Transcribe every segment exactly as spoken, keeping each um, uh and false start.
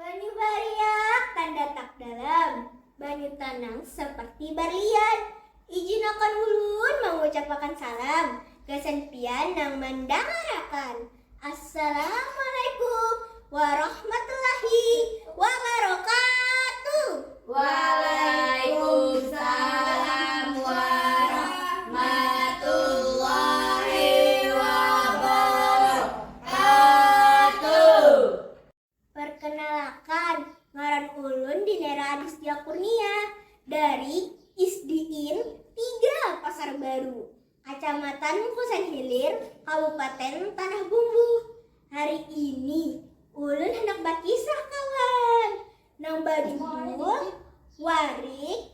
Banyu bariak tanda tak dalam, banyu tanang seperti barlian. Ijinakan ulun mangucapakan salam gasan pian nang mandangarakan. Assalamualaikum warahmatullahi wabarakatuh. Waalaikumsalam warahmatullahi wabarakatuh. Perkenalakan, ngaran ulun Dinera Adistia Kurnia dari Isdiin tiga Pasar Baru, Kacamatan Kusan Hilir, Kabupaten Tanah Bumbu. Hari ini ulun hendak bakisah kawan, nang bajudul Warik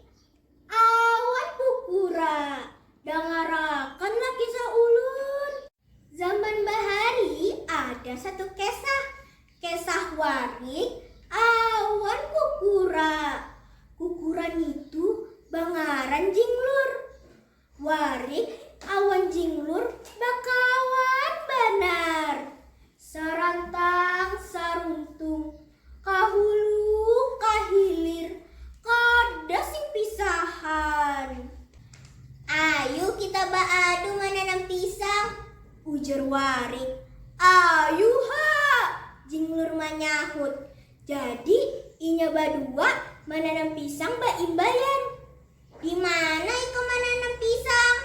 Awan Kukura. Dangarakanlah kisah ulun. Zaman bahari ada satu kisah, kisah Warik awan Kukura. Kukura nitu bangaran Jinglur. Warik awan Jinglur bakawan banar. Sarantang saruntung, kahulu kahilir, kada sing pisahan. Ayu kita baadu mananam pisang, ujar Warik. Ayu ha, Jinglur manyahut. Jadi inya badua mananam pisang baimbaian. Di mana ikam mananam pisang?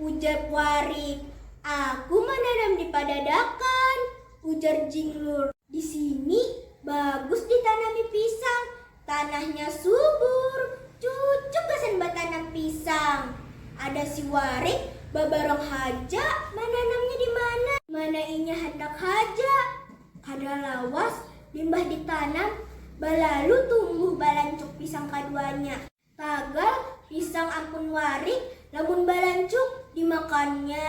Ujar Warik. Aku mananam di padadakan, ujar Jinglur. Di sini bagus ditanami pisang, tanahnya subur, cucuk gasan batanam pisang. Ada si Warik babarang haja mananamnya di mana, mana inya handak haja. Kada lawas limbah ditanam, balalu tumbuh balancuk pisang kaduanya. Tagal pisang ampun Warik lamun balancuk dimakannya,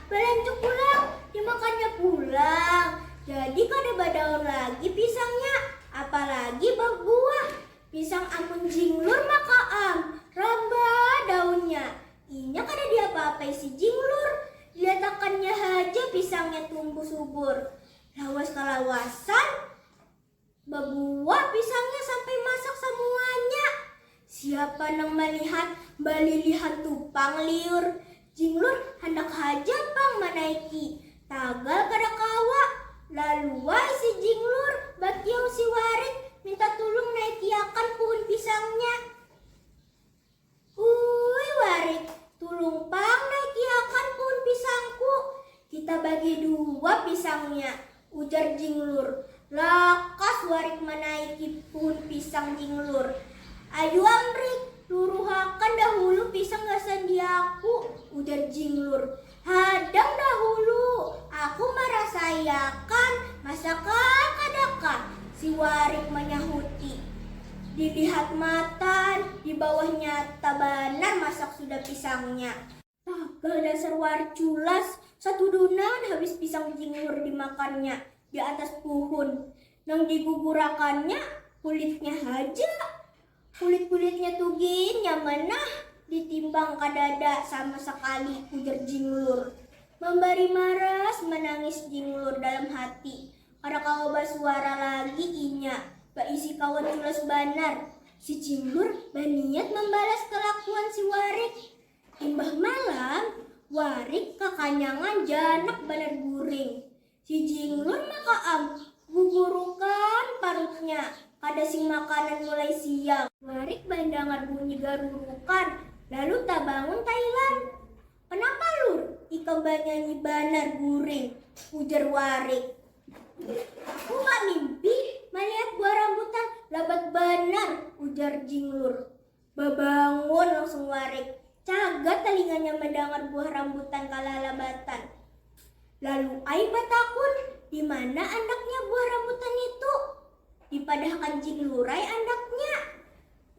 balancuk pulang dimakannya pulang. Jadi kada badaun lagi pisangnya, apalagi babuah. Pisang ampun Jinglur makaam, ramba daunnya. Inya kada diapa-apai si Jinglur, dilatakannya haja pisangnya tumbuh subur. Lawas kalawasan, babuah pisangnya sampai masak samuanya. Siapa nang malihat balilihan tu pang liur. Jinglur handak haja pang manaiki, tagal kada kawa. Lalu ai si Jinglur bakiau si Warik minta tulung naikiakan puhun pisangnya. Ui Warik, tulung pang naikiakan puhun pisangku. Kita bagi dua pisangnya, ujar Jinglur. Lakas Warik manaiki puhun pisang Jinglur. Ayu Amrik, luruhakan dahulu pisang gasan diaku, ujar Jinglur. Hadang dahulu, aku marasaiakan, masakah kadakah, si Warik manyahuti. Dilihat matan, di bawah nyata banar masak sudah pisangnya. Tagal dasar Warik culas, satudunan habis pisang Jinglur dimakannya di atas puhun. Nang digugurakannya kulitnya haja. Kulit-kulitnya tu gin nyaman nah ditimbang, kadada sama sakali, ujar Jinglur. Mambari maras manangis Jinglur dalam hati. Kada kawa basuara lagi inya, baisi kawan culas banar. Si Jinglur baniat mambalas kalakuan si Warik. Imbah malam, Warik kakanyangan janak banar guring. Si Jinglur makaam, gugurukan parutnya, kada sing makanan mulai siang. Warik mandangar bunyi garurukan, lalu tabangun tailan. Kanapa Lur, ikam banyanyi banar guring? Ujar Warik. Aku mamimpi malihat buah rambutan labat banar, ujar Jinglur. Babangun langsung Warik, cagat talinganya mandangar buah rambutan kalalabatan. Lalu ai batakun, di mana andaknya buah rambutan itu? Dipadahakan Jinglur ai andaknya.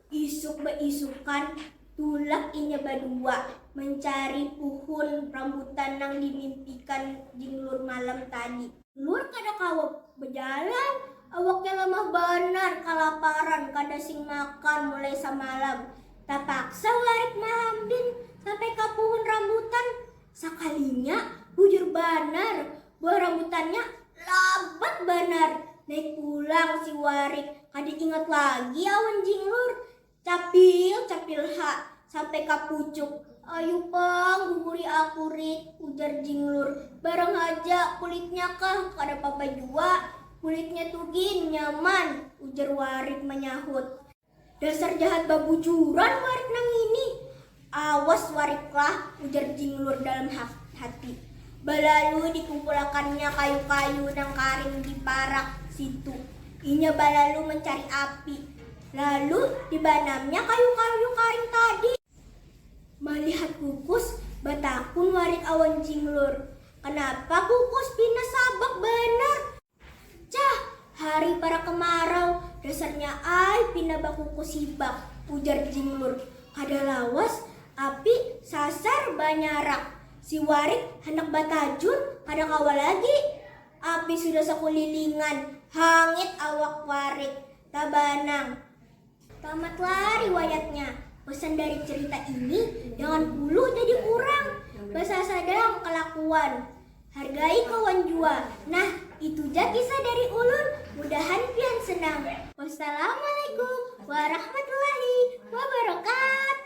Isuk baisukan, tulak inya badua mancari puhun rambutan nang dimimpikan Jinglur malam tadi. Lur kada kawa bajalan, awaknya lamah banar, kalaparan, kada sing makan mulai samalam. Tapaksa Warik mahambin sampai ka puhun rambutan. Sakalinya bujur banar, buah rambutannya labat banar. Naik pulang si Warik, kada ingat lagi awan Jinglur. Capil, capil ha, sampai ka pucuk. Ayu pang, guguri aku Rik, ujar Jinglur. Barang haja kulitnya kah, kada papa jua. Kulitnya tu gin nyaman, ujar Warik manyahut. Dasar jahat babujuran Warik nang ini. Awas Warik lah, ujar Jinglur dalam ha-, hati. Balalu dikumpulakannya kayu-kayu nang karing di parak situ. Inya balalu mencari api. Lalu dibanamnya kayu-kayu karing tadi. Malihat kukus, batakun Warik awan Jinglur. Kenapa kukus pina sabak banar? Cah, hari para kemarau, dasarnya ai pina bakukus hibak, ujar Jinglur. Kada lawas, api sasar banyarak. Si Warik handak batajun, kada kawa lagi. Api sudah sakulilingan, hangit awak Warik. Tabanang. Tamatlah riwayatnya. Pesan dari cerita ini, jangan kulu jadi urang. Basasada kelakuan. Hargai kawan jua. Nah, itu ja kisah dari ulun. Mudahan pian senang. Wassalamualaikum warahmatullahi wabarakatuh.